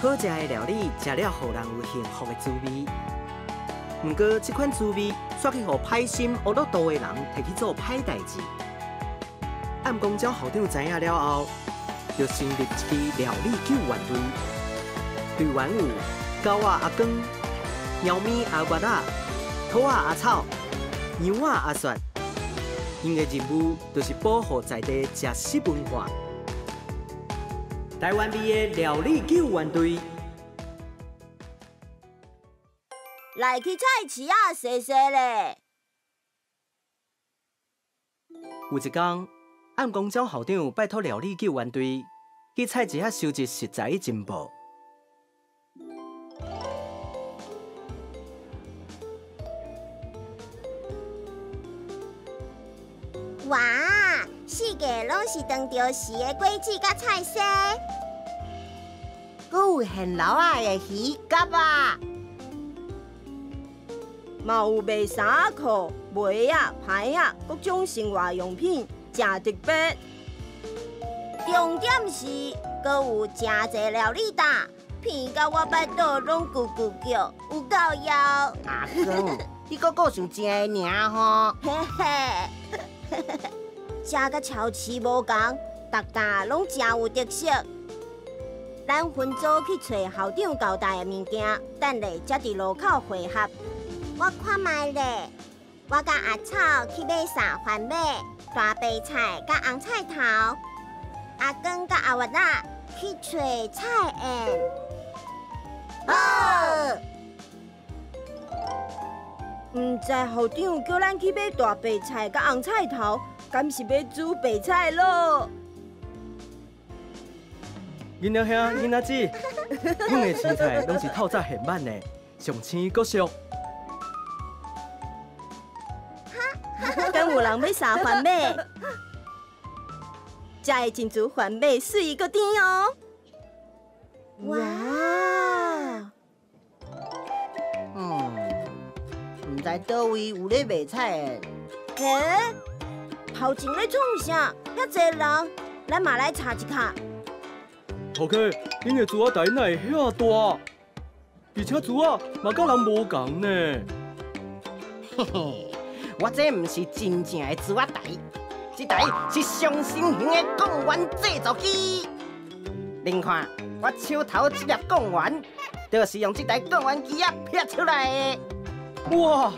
好食的料理，食了予人有幸福的滋味。毋过，這款滋味煞去予歹心惡落肚的人提去做歹代誌。暗光鳥校長知影了後，就成立一支料理救援隊。隊員有狗仔阿光、貓咪阿月仔、兔仔阿草、羊仔阿雪。𪜶的任務就是保護在地食食文化。台灣味的料理救援隊。來去菜市仔踅踅咧。有一工，暗光鳥校長拜託料理救援隊去菜市仔收集食材情報。哇！四界攏是當著時的果子佮菜蔬，閣有現撈仔的魚蛤仔，嘛有賣衫仔褲、襪仔、牌仔，各種生活用品，誠特別。重點是，閣有誠濟料理擔，鼻到我腹肚攏咕咕叫，有夠枵。阿公，你閣顧想食的爾吼？嘿嘿。食佮超市無仝，逐家攏誠有特色。咱分組去揣校長交代的物件，等下才佇路口匯合。我看覓咧，我佮阿草去買三番麥、大白菜佮紅菜頭。阿光佮阿月仔去揣菜園。好。毋知校長叫咱去買大白菜佮紅菜頭，敢是欲煮白菜囉？囡仔兄、囡仔姊，阮的青菜攏是透早現挽的，上青閣俗。敢有人欲三番麥？食的珍珠番麥媠閣甜哦！哇！毋知佗位有咧賣菜的？嘿，頭前咧創啥？遐濟人，咱嘛來查一下。頭家，恁的豬仔台哪會遐大？而且豬仔嘛佮人無仝呢。嘿嘿，我這毋是真正的豬仔台，這台是上新型的貢丸製造機。恁看，我手頭這粒貢丸，就是用這台貢丸機仔劈出來的。哇！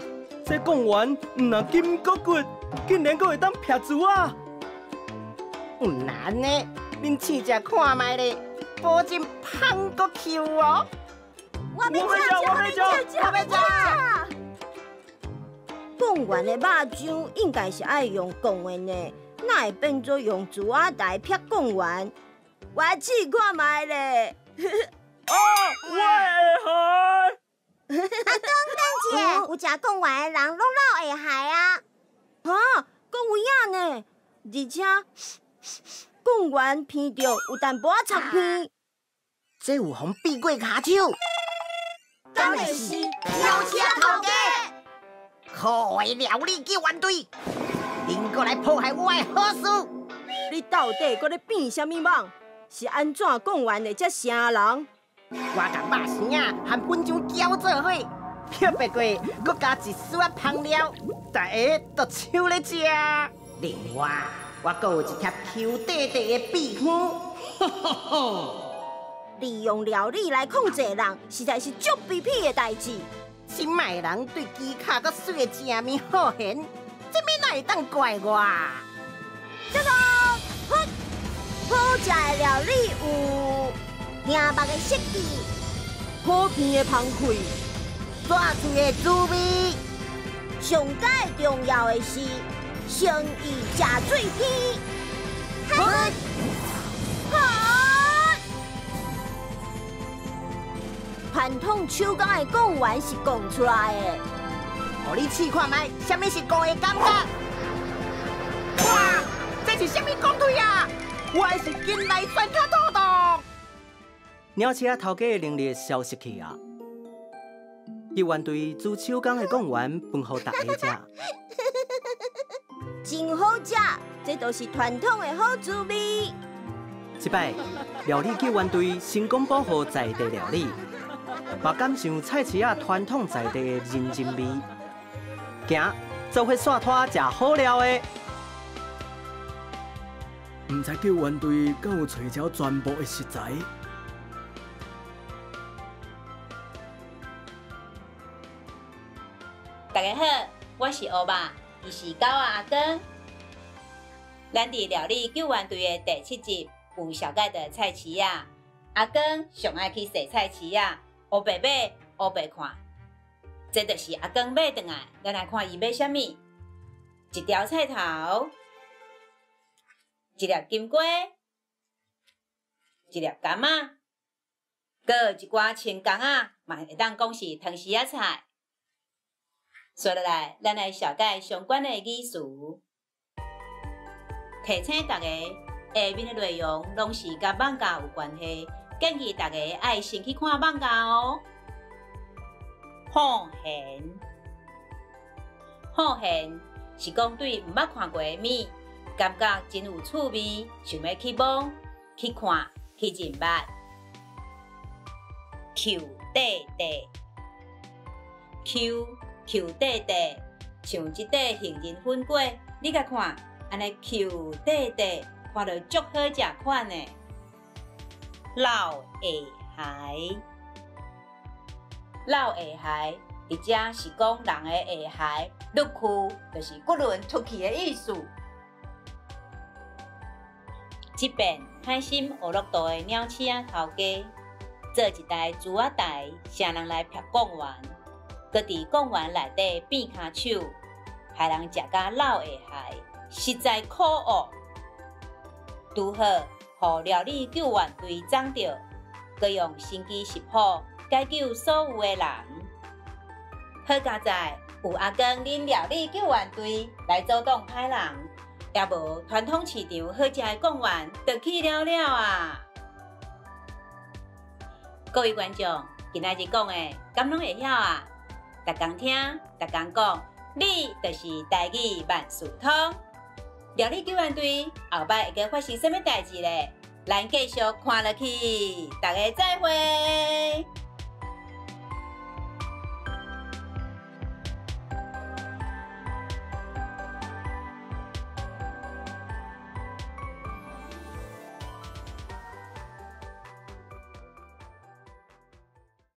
這貢丸毋但金閣骨，竟然閣會當劈豬仔。毋難呢，恁試食看覓咧，保證芳閣 Q 哦。我欲食，我欲食，我欲食。貢丸的肉漿應該是愛用貢的呢，哪會變做用豬仔台劈貢丸？我試看覓咧。啊！我會害。阿公，等一下，有食貢丸的人攏老會害啊！哈，閣有影呢，而且貢丸鼻著有淡薄仔臭鼻。這有予變過跤手？敢會是鳥鼠頭家？可惡的料理救援隊，恁閣來破壞我的好事！你到底閣咧變啥物網？是按怎貢丸會遮成人？我共肉絲仔和粉漿攪做伙，漂白過，閣加一絲仔香料，大家就搶咧食。另外，我閣有一帖 Q 塊塊的秘方。利用料理來控制人，實在是足卑鄙的代誌。這擺的人對技巧閣媠的食物好閒，這欲哪會當怪我？這個好食的料理有杏肉的設計，好鼻的芳氣，大喙的滋味。上蓋重要的是誠意食水天。好，好。傳統手工的貢丸是貢出來的，予你試看覓，啥物是貢的感覺？哇，這是啥物貢腿啊？我的是金來酸較土豆。鳥鼠仔頭家的能力消失去啊！救援隊煮手工的貢丸分予大家食，真好食，這就是傳統的好滋味。這擺料理救援隊成功保護在地料理，嘛感受菜市仔傳統在地的人情味。行，做伙煞拖食好料的。毋知救援隊敢有揣著全部的食材？大家好，我是烏肉，伊是狗仔阿光。咱佇料理救援隊的第七集有紹介著菜市仔，阿光上愛去踅菜市仔，烏白買，烏白看。這就是阿光買轉來，咱來看伊買啥物：一條菜頭，一粒金瓜，一粒柑仔，閣有一寡青紡仔，嘛會當講是湯匙仔菜。紲落來，咱來紹介相關的語詞。提醒大家，下面的內容攏是佮艋舺有關係，建議大家愛先去看艋舺哦。好現，好現是講對毋捌看過的物，感覺真有趣味，想欲去摸、去看、去認捌。搝塊塊，搝搝塊塊，像這塊杏仁粉粿，你共看。按呢搝塊塊，看著足好食款的。老下骸，老下骸，佇遮是講人的下骸落去，就是骨輪脫去的意思。這遍歹心學樂道的鳥鼠仔頭家，做一台豬仔台，請人來拍貢丸，閣佇貢丸內底變跤手，害人食甲老下骸。實在可惡！拄好，予料理救援隊掌著，閣用神奇食譜解救所有的人。好佳哉，有阿光恁料理救援隊來阻擋歹人，也無傳統市場好食的貢丸就去了了啊！各位觀眾，今仔日講的，敢攏會曉啊？逐工聽，逐工講，你就是台語萬事通。料理救援隊後擺會閣發生啥物代誌咧？咱繼續看落去，大家再會。